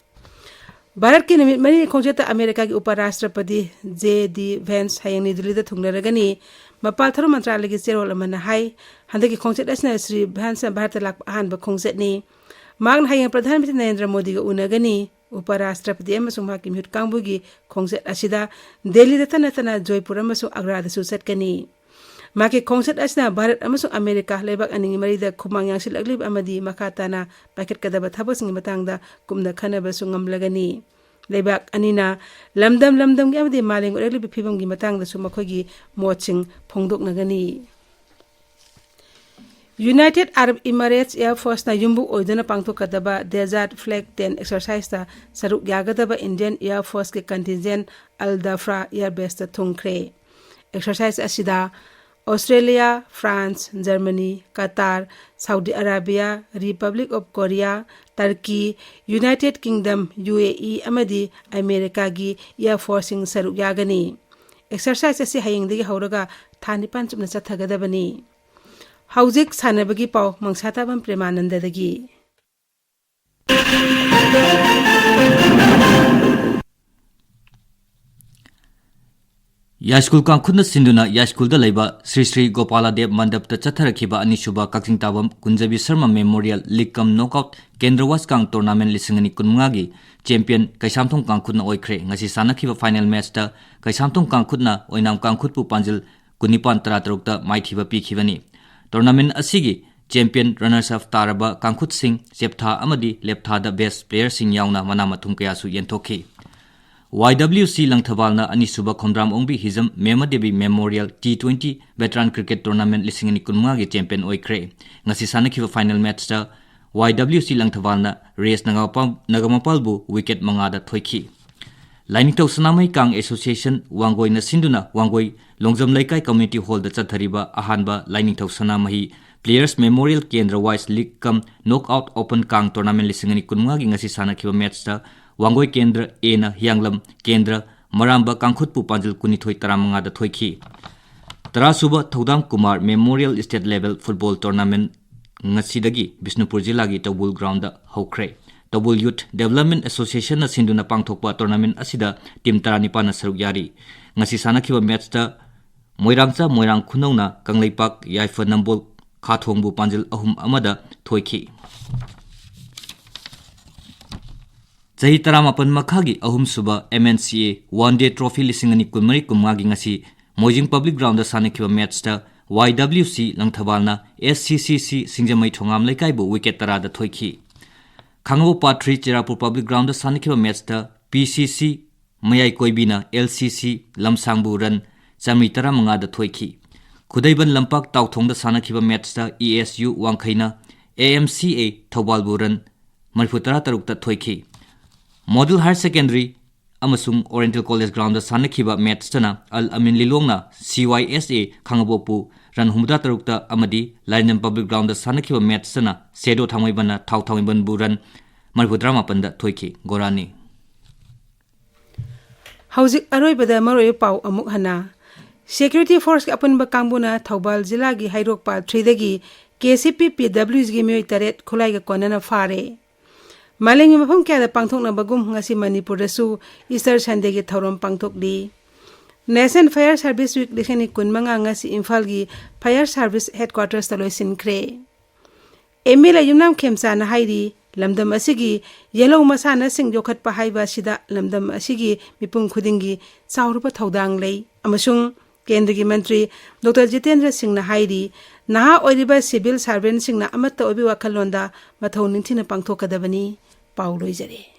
ꯚꯥꯔꯠꯀꯤ ꯅꯨꯃꯤꯠ ꯃꯔꯤꯅꯤ ꯈꯣꯡꯆꯠꯇ ꯑꯃꯦꯔꯤꯀꯥꯒꯤ ꯎꯄ ꯔꯥꯁꯇ꯭ꯔꯄꯇꯤ ꯖꯦ ꯗꯤ ꯚꯦꯟꯁ ꯍꯌꯦꯡ ꯅ꯭ꯌꯨ ꯗꯤꯜꯂꯤꯗ ꯊꯨꯡꯂꯔꯒꯅꯤ꯫ ꯃꯄꯥꯜ ꯊꯧꯔꯝ ꯃꯟꯇ꯭ꯔꯥꯂꯌꯒꯤ ꯆꯦꯔꯣꯜ ꯑꯃꯅ ꯍꯥꯏ, ꯍꯟꯗꯛꯀꯤ ꯈꯣꯡꯆꯠ ꯑꯁꯤꯅ ꯁ꯭ꯔꯤ ꯚꯦꯟꯁꯅ ꯚꯥꯔꯠꯇ ꯂꯥꯛꯄ ꯑꯍꯥꯟꯕ ꯈꯣꯡꯆꯠꯅꯤ꯫ ꯃꯍꯥꯛꯅ ꯍꯌꯦꯡ ꯄ꯭ꯔꯙꯥꯟ ꯃꯟꯇ꯭ꯔꯤ ꯅꯔꯦꯟꯗ꯭ꯔ ꯃꯣꯗꯤꯒ ꯎꯅꯒꯅꯤ꯫ ꯎꯄ ꯔꯥꯁꯇ꯭ꯔꯄꯇꯤ ꯑꯃꯁꯨꯡ ꯃꯍꯥꯛꯀꯤ ꯃꯤꯍꯨꯠ ꯀꯥꯡꯕꯨꯒꯤ ꯈꯣꯡꯆꯠ ꯑꯁꯤꯗ ꯗꯦꯜꯂꯤꯗ ꯅꯠꯇꯅ ꯖꯣꯏꯄꯨꯔ ꯑꯃꯁꯨꯡ ꯑꯒ꯭ꯔꯥꯗꯁꯨ ꯆꯠꯀꯅꯤ꯫ ꯃꯍꯥꯛꯀꯤ ꯈꯣꯡꯆꯠ ꯑꯁꯤꯅ ꯚꯥꯔꯠ ꯑꯃꯁꯨꯡ ꯑꯃꯦꯔꯤꯀꯥ ꯂꯩꯕꯥꯛ ꯑꯅꯤꯒꯤ ꯃꯔꯤꯗ ꯈꯨꯃꯥꯡ ꯌꯥꯡꯁꯤꯜꯂꯛꯂꯤꯕ ꯑꯃꯗꯤ ꯃꯈꯥ ꯇꯥꯅ ꯄꯥꯏꯈꯠꯀꯗꯕ ꯊꯕꯛꯁꯤꯡꯒꯤ ꯃꯇꯥꯡꯗ ꯀꯨꯞꯅ ꯈꯟꯅꯕꯁꯨ ꯉꯝꯂꯒꯅꯤ꯫ ꯂꯩꯕꯥꯛ ꯑꯅꯤꯅ ꯂꯝꯗꯝ ꯂꯝꯗꯝꯒꯤ ꯑꯃꯗꯤ ꯃꯥꯂꯦꯝꯒꯤ ꯑꯣꯏꯔꯛꯂꯤꯕ ꯐꯤꯕꯝꯒꯤ ꯃꯇꯥꯡꯗꯁꯨ ꯃꯈꯣꯏꯒꯤ ꯃꯣꯠꯁꯤꯡ ꯐꯣꯡꯗꯣꯛꯅꯒꯅꯤ꯫ ꯌꯨꯅꯥꯏꯇꯦꯗ ꯑꯔꯕ ꯏꯃꯥꯔꯦꯠꯁ ꯑꯦꯌꯔ ꯐꯣꯔꯁꯅ ꯌꯨꯝꯕꯨ ꯑꯣꯏꯗꯨꯅ ꯄꯥꯡꯊꯣꯛꯀꯗꯕ ꯗꯦꯖꯥꯔꯠ ꯐ꯭ꯂꯦꯒ ꯇꯦꯟ ꯑꯦꯛꯁꯔꯁꯥꯏꯖꯇ ꯁꯔꯨꯛ ꯌꯥꯒꯗꯕ ꯏꯟꯗꯤꯌꯟ ꯑꯦꯌꯔ ꯐꯣꯔꯁꯀꯤ contingent Al Dhafra air base ꯊꯨꯡꯈ꯭ꯔꯦ꯫ ꯑꯦꯛꯁꯔꯁꯥꯏꯖ ꯑꯁꯤꯗ Australia, France, Germany, Qatar, Saudi Arabia, Republic of Korea, Turkey, United Kingdom, U A E, ꯑꯃꯗꯤ ꯑꯃꯦꯔꯤꯀꯥꯒꯤ ꯑꯦꯌꯔ ꯐꯣꯔꯁꯁꯤꯡ ꯁꯔꯨꯛ ꯌꯥꯒꯅꯤ꯫ ꯑꯦꯛꯁꯔꯁꯥꯏꯖ ꯑꯁꯤ ꯍꯌꯦꯡꯗꯒꯤ ꯍꯧꯔꯒ ꯊꯥ ꯅꯤꯄꯥꯟ ꯆꯨꯞꯅ ꯆꯠꯊꯒꯗꯕꯅꯤ꯫ ꯍꯧꯖꯤꯛ ꯁꯥꯟꯅꯕꯒꯤ ꯄꯥꯎ ꯃꯪꯁꯥꯇꯥꯕꯝ ꯄ꯭ꯔꯦꯃꯥꯅꯟꯗꯗꯒꯤ꯫ ꯌꯥꯏꯁ꯭ꯀꯨꯜ ꯀꯥꯡꯈꯨꯠꯅ ꯁꯤꯟꯗꯨꯅ ꯌꯥꯏꯁ꯭ꯀꯨꯜꯗ ꯂꯩꯕ ꯁ꯭ꯔꯤ ꯁ꯭ꯔꯤ ꯒꯣꯄꯥꯂꯥꯗꯦꯕ ꯃꯟꯗꯞꯇ ꯆꯠꯊꯔꯛꯈꯤꯕ ꯑꯅꯤꯁꯨꯕ ꯀꯛꯆꯤꯡ ꯇꯥꯕꯝ ꯀꯨꯟꯖꯕꯤ ꯁꯔꯃ ꯃꯦꯃꯣꯔꯤꯌꯦꯜ ꯂꯤꯒ ꯀꯝ ꯅꯣꯛꯑꯥꯎꯠ ꯀꯦꯟꯗ꯭ꯔ ꯋꯥꯁ ꯀꯥꯡ ꯇꯣꯔꯅꯥꯃꯦꯟ ꯂꯤꯁꯤꯡ ꯑꯅꯤ ꯀꯨꯟꯃꯉꯥꯒꯤ ꯆꯦꯝꯄꯤꯌꯟ ꯀꯩꯁꯥꯝꯊꯣꯡ ꯀꯥꯡꯈꯨꯠꯅ ꯑꯣꯏꯈ꯭ꯔꯦ꯫ ꯉꯁꯤ ꯁꯥꯟꯅꯈꯤꯕ ꯐꯥꯏꯅꯦꯜ ꯃꯦꯆꯇ ꯀꯩꯁꯥꯝꯊꯣꯡ ꯀꯥꯡꯈꯨꯠꯅ ꯑꯣꯏꯅꯥꯝ ꯀꯥꯡꯈꯨꯠꯄꯨ ꯄꯥꯟꯖꯤꯜ ꯀꯨꯟꯅꯤꯄꯥꯟ ꯇꯔꯥꯇꯔꯨꯛꯇ ꯃꯥꯏꯊꯤꯕ ꯄꯤꯈꯤꯕꯅꯤ꯫ ꯇꯣꯔꯅꯥꯃꯦꯟ ꯑꯁꯤꯒꯤ ꯆꯦꯝꯄꯤꯌꯟ ꯔꯅꯔꯁ ꯑꯞ ꯇꯥꯔꯕ ꯀꯥꯡꯈꯨꯠꯁꯤꯡ ꯆꯦꯞꯊꯥ ꯑꯃꯗꯤ ꯂꯦꯞꯊꯥꯗ ꯕꯦꯁ ꯄ꯭ꯂꯦꯌꯔꯁꯤꯡ ꯌꯥꯎꯅ ꯃꯅꯥ ꯃꯊꯨꯝ ꯀꯌꯥꯁꯨ ꯌꯦꯟꯊꯣꯛꯈꯤ꯫ ꯋꯥꯏ ꯗꯕ꯭ꯂꯤꯌꯨ ꯁꯤ ꯂꯪꯊꯕꯥꯜꯅ ꯑꯅꯤꯁꯨꯕ ꯈꯣꯝꯗ꯭ꯔꯥꯝ ꯑꯣꯡꯕꯤ ꯍꯤꯖꯝ Mema Devi memorial T twenty veteran cricket tournament ꯂꯤꯁꯤꯡ ꯑꯅꯤ ꯀꯨꯟꯃꯉꯥꯒꯤ ꯆꯦꯝꯄꯤꯌꯟ ꯑꯣꯏꯈ꯭ꯔꯦ꯫ ꯉꯁꯤ ꯁꯥꯟꯅꯈꯤꯕ ꯐꯥꯏꯅꯦꯜ ꯃꯦꯆꯇ ꯋꯥꯏ ꯗꯕ꯭ꯂꯤꯌꯨ ꯁꯤ ꯂꯪꯊꯕꯥꯜꯅ ꯔꯦꯁ ꯅꯒꯥꯃꯄꯥꯜ-, ꯅꯒꯥꯃꯄꯥꯜꯕꯨ ꯋꯤꯀꯦꯠ ꯃꯉꯥꯗ ꯊꯣꯏꯈꯤ꯫ ꯂꯥꯏꯅꯤꯡꯊꯧ ꯁꯅꯥꯃꯍꯤ ꯀꯥꯡ ꯑꯦꯁꯣꯁꯤꯌꯦꯁꯟ ꯋꯥꯡꯒꯣꯏꯅ ꯁꯤꯟꯗꯨꯅ ꯋꯥꯡꯒꯣꯏ ꯂꯣꯡꯖꯝ ꯂꯩꯀꯥꯏ ꯀꯝꯃ꯭ꯌꯨꯅꯤꯇꯤ ꯍꯣꯜꯗ ꯆꯠꯊꯔꯤꯕ ꯑꯍꯥꯟꯕ ꯂꯥꯏꯅꯤꯡꯊꯧ ꯁꯅꯥꯃꯍꯤ ꯄ꯭ꯂꯦꯌꯔꯁ ꯃꯦꯃꯣꯔꯤꯌꯦꯜ ꯀꯦꯟꯗ꯭ꯔ ꯋꯥꯏꯁ ꯂꯤꯒ ꯀꯝ ꯅꯣꯛ ꯑꯥꯎꯠ ꯑꯣꯄꯟ ꯀꯥꯡ ꯇꯣꯔꯅꯥꯃꯦꯟ ꯂꯤꯁꯤꯡ ꯑꯅꯤ ꯀꯨꯟꯃꯉꯥꯒꯤ ꯉꯁꯤ ꯁꯥꯟꯅꯈꯤꯕ ꯃꯦꯠꯁꯇ ꯋꯥꯡꯒꯣꯏ ꯀꯦꯟꯗ꯭ꯔ ꯑꯦꯅ ꯍꯤꯌꯥꯡꯂꯝ ꯀꯦꯟꯗ꯭ꯔ ꯃꯔꯥꯝꯕ ꯀꯥꯡꯈꯨꯠꯄꯨ ꯄꯥꯟꯖꯜ ꯀꯨꯟꯅꯤꯊꯣꯏ ꯇꯔꯥꯃꯉꯥꯗ ꯊꯣꯏꯈꯤ꯫ ꯇꯔꯥꯁꯨꯕ ꯊꯧꯗꯥꯝ Kumar memorial state level football tournament ꯉꯁꯤꯗꯒꯤ ꯕꯤꯁꯅꯨꯄꯨꯔ ꯖꯤꯂꯥꯒꯤ ꯇꯧꯕꯨꯜ ꯒ꯭ꯔꯥꯎꯟꯗ ꯍꯧꯈ꯭ꯔꯦ꯫ ꯇꯧꯕꯨꯜ ꯌꯨꯊ ꯗꯦꯕꯂꯞꯃꯦꯟ ꯑꯦꯁꯣꯁꯤꯌꯦꯁꯟꯅ ꯁꯤꯟꯗꯨꯅ ꯄꯥꯡꯊꯣꯛꯄ ꯇꯣꯔꯅꯥꯃꯦꯟ ꯑꯁꯤꯗ ꯇꯤꯝ ꯇꯔꯥꯅꯤꯄꯥꯟꯅ ꯁꯔꯨꯛ ꯌꯥꯔꯤ꯫ ꯉꯁꯤ ꯁꯥꯟꯅꯈꯤꯕ ꯃꯦꯠꯁꯇ ꯃꯣꯏꯔꯥꯡꯆꯥ ꯃꯣꯏꯔꯥꯡ ꯈꯨꯅꯧꯅ ꯀꯪꯂꯩꯄꯥꯛ ꯌꯥꯏꯐ ꯅꯝꯕꯣꯜ ꯈꯥꯊꯣꯡꯕꯨ ꯄꯥꯟꯖꯤꯜ ꯑꯍꯨꯝ ꯑꯃꯗ ꯊꯣꯏꯈꯤ꯫ ꯆꯍꯤ ꯇꯔꯥꯃꯥꯄꯟ ꯃꯈꯥꯒꯤ ꯑꯍꯨꯝꯁꯨꯕ ꯑꯦꯝ ꯑꯦꯟ ꯁꯤ ꯑꯦ ꯋꯥꯟ ꯗꯦ ꯇ꯭ꯔꯣꯐꯤ ꯂꯤꯁꯤꯡ ꯑꯅꯤ ꯀꯨꯟꯃꯔꯤ ꯀꯨꯟꯃꯉꯥꯒꯤ ꯉꯁꯤ ꯃꯣꯏꯖꯤꯡ ꯄꯕ꯭ꯂꯤꯛ ꯒ꯭ꯔꯥꯎꯟꯗ ꯁꯥꯟꯅꯈꯤꯕ ꯃꯦꯠꯁꯇ ꯋꯥꯏ ꯗꯕ꯭ꯂꯤꯎ ꯁꯤ ꯂꯪꯊꯕꯥꯜꯅ ꯑꯦꯁ ꯁꯤ ꯁꯤ ꯁꯤ ꯁꯤꯡꯖꯃꯩ ꯊꯣꯉꯥꯝ ꯂꯩꯀꯥꯏꯕꯨ ꯋꯤꯀꯦꯠ ꯇꯔꯥꯗ ꯊꯣꯏꯈꯤ꯫ ꯈꯥꯡꯉꯕꯣꯛ ꯄꯥꯠ ꯊ꯭ꯔꯤ ꯆꯦꯔꯥꯄꯨꯔ ꯄꯕ꯭ꯂꯤꯛ ꯒ꯭ꯔꯥꯎꯟꯗ ꯁꯥꯟꯅꯈꯤꯕ ꯃꯦꯠꯁꯇ ꯄꯤ ꯁꯤ ꯁꯤ ꯃꯌꯥꯏ ꯀꯣꯏꯕꯤꯅ ꯑꯦꯜ ꯁꯤ ꯁꯤ ꯂꯝꯁꯥꯡꯕꯨ ꯔꯟ ꯆꯥꯃꯔꯤ ꯇꯔꯥꯃꯉꯥꯗ ꯊꯣꯏꯈꯤ꯫ ꯈꯨꯗꯩꯕꯟ ꯂꯝꯄꯥꯛ ꯇꯥꯎꯊꯣꯡꯗ ꯁꯥꯟꯅꯈꯤꯕ ꯃꯦꯠꯁꯇ ꯏ ꯑꯦꯁ ꯌꯨ ꯋꯥꯡꯈꯩꯅ ꯑꯦ ꯑꯦꯝ ꯁꯤ ꯑꯦ ꯊꯧꯕꯥꯜꯕꯨ ꯔꯟ ꯃꯔꯤꯐꯨ ꯇꯔꯥ ꯇꯔꯨꯛꯇ ꯊꯣꯏꯈꯤ꯫ ꯃꯣꯗꯦꯜ ꯍꯥꯌꯔ ꯁꯦꯀꯦꯟꯗꯔꯤ ꯑꯃꯁꯨꯡ ꯑꯣꯔꯤꯌꯦꯟꯇꯦꯜ ꯀꯣꯂꯦꯖ ꯒ꯭ꯔꯥꯎꯟꯗ ꯁꯥꯟꯅꯈꯤꯕ ꯃꯦꯠꯁꯇꯅ ꯑꯜ ꯑꯃꯤꯟ ꯂꯤꯂꯣꯡꯅ ꯁꯤ ꯋꯥꯏ ꯑꯦꯁ ꯑꯦ ꯈꯥꯡꯉꯕꯣꯛꯄꯨ ꯔꯟ ꯍꯨꯝꯐꯨꯇꯔꯥ ꯇꯔꯨꯛꯇ ꯑꯃꯗꯤ ꯂꯥꯏꯔꯦꯝꯕꯝ ꯄꯕ꯭ꯂꯤꯛ ꯒ꯭ꯔꯥꯎꯟꯗ ꯁꯥꯟꯅꯈꯤꯕ ꯃꯦꯠꯁꯇꯅ ꯁꯦꯗꯣ ꯊꯥꯡꯃꯩꯕꯟꯅ ꯊꯥꯎ ꯊꯥꯡꯃꯩꯕꯟꯕꯨ ꯔꯟ ꯃꯔꯤꯐꯨꯇꯔꯥ ꯃꯥꯄꯟꯗ ꯊꯣꯏꯈꯤ꯫ ꯒꯣꯔꯥꯅꯤ꯫ ꯍꯧꯖꯤꯛ ꯑꯔꯣꯏꯕꯗ ꯃꯔꯨꯑꯣꯏꯕ ꯄꯥꯎ ꯑꯃꯨꯛ ꯍꯟꯅ꯫ ꯁꯦꯀ꯭ꯌꯨꯔꯤꯇꯤ ꯐꯣꯔꯁꯀꯤ ꯑꯄꯨꯟꯕ ꯀꯥꯡꯕꯨꯅ ꯊꯧꯕꯥꯜ ꯖꯤꯂꯥꯒꯤ ꯍꯩꯔꯣꯛ ꯄꯥꯠ ꯊ꯭ꯔꯤꯗꯒꯤ ꯀꯦ ꯁꯤ ꯄꯤ ꯄꯤ ꯗꯕ꯭ꯂꯤꯎ ꯖꯤꯒꯤ ꯃꯤꯑꯣꯏ ꯇꯔꯦꯠ ꯈꯨꯠꯂꯥꯏꯒ ꯀꯣꯟꯅꯅ ꯐꯥꯔꯦ꯫ ꯃꯥꯂꯦꯝꯒꯤ ꯃꯐꯝ ꯀꯌꯥꯗ ꯄꯥꯡꯊꯣꯛꯅꯕꯒꯨꯝ ꯉꯁꯤ ꯃꯅꯤꯄꯨꯔꯗꯁꯨ ꯏꯁꯇꯔ ꯁꯟꯗꯦꯒꯤ ꯊꯧꯔꯝ ꯄꯥꯡꯊꯣꯛꯂꯤ꯫ ꯅꯦꯁꯅꯦꯜ ꯐꯥꯌꯔ ꯁꯥꯔꯚꯤꯁ ꯋꯤꯛ ꯂꯤꯁꯤꯡ ꯑꯅꯤ ꯀꯨꯟꯃꯉꯥ ꯉꯁꯤ ꯏꯝꯐꯥꯜꯒꯤ ꯐꯥꯌꯔ ꯁꯥꯔꯚꯤꯁ ꯍꯦꯗꯀ꯭ꯋꯥꯇꯔꯁꯇ ꯂꯣꯏꯁꯤꯟꯈ꯭ꯔꯦ꯫ ꯑꯦꯝ ꯑꯦꯜ ꯑꯦ ꯌꯨꯝꯅꯥꯝ ꯈꯦꯝꯆꯥꯅ ꯍꯥꯏꯔꯤ, ꯂꯝꯗꯝ ꯑꯁꯤꯒꯤ ꯌꯦꯜꯍꯧ ꯃꯁꯥꯟꯅꯁꯤꯡ ꯌꯣꯛꯈꯠꯄ ꯍꯥꯏꯕ ꯑꯁꯤꯗ ꯂꯝꯗꯝ ꯑꯁꯤꯒꯤ ꯃꯤꯄꯨꯝ ꯈꯨꯗꯤꯡꯒꯤ ꯆꯥꯎꯔꯕ ꯊꯧꯗꯥꯡ ꯂꯩ ꯑꯃꯁꯨꯡ ꯀꯦꯟꯗ꯭ꯔꯒꯤ ꯃꯟꯇ꯭ꯔꯤ ꯗꯣꯛꯇꯔ ꯖꯤꯇꯦꯟꯗ꯭ꯔ ꯁꯤꯡꯅ ꯍꯥꯏꯔꯤ, ꯅꯍꯥ ꯑꯣꯏꯔꯤꯕ ꯁꯤꯚꯤꯜ ꯁꯥꯔꯚꯦꯟꯁꯤꯡꯅ ꯑꯃꯠꯇ ꯑꯣꯏꯕꯒꯤ ꯋꯥꯈꯜꯂꯣꯟꯗ ꯃꯊꯧ ꯅꯤꯡꯊꯤꯅ ꯄꯥꯡꯊꯣꯛꯀꯗꯕꯅꯤ꯫ ꯄꯥꯎ ꯂꯣꯏꯖꯔꯦ꯫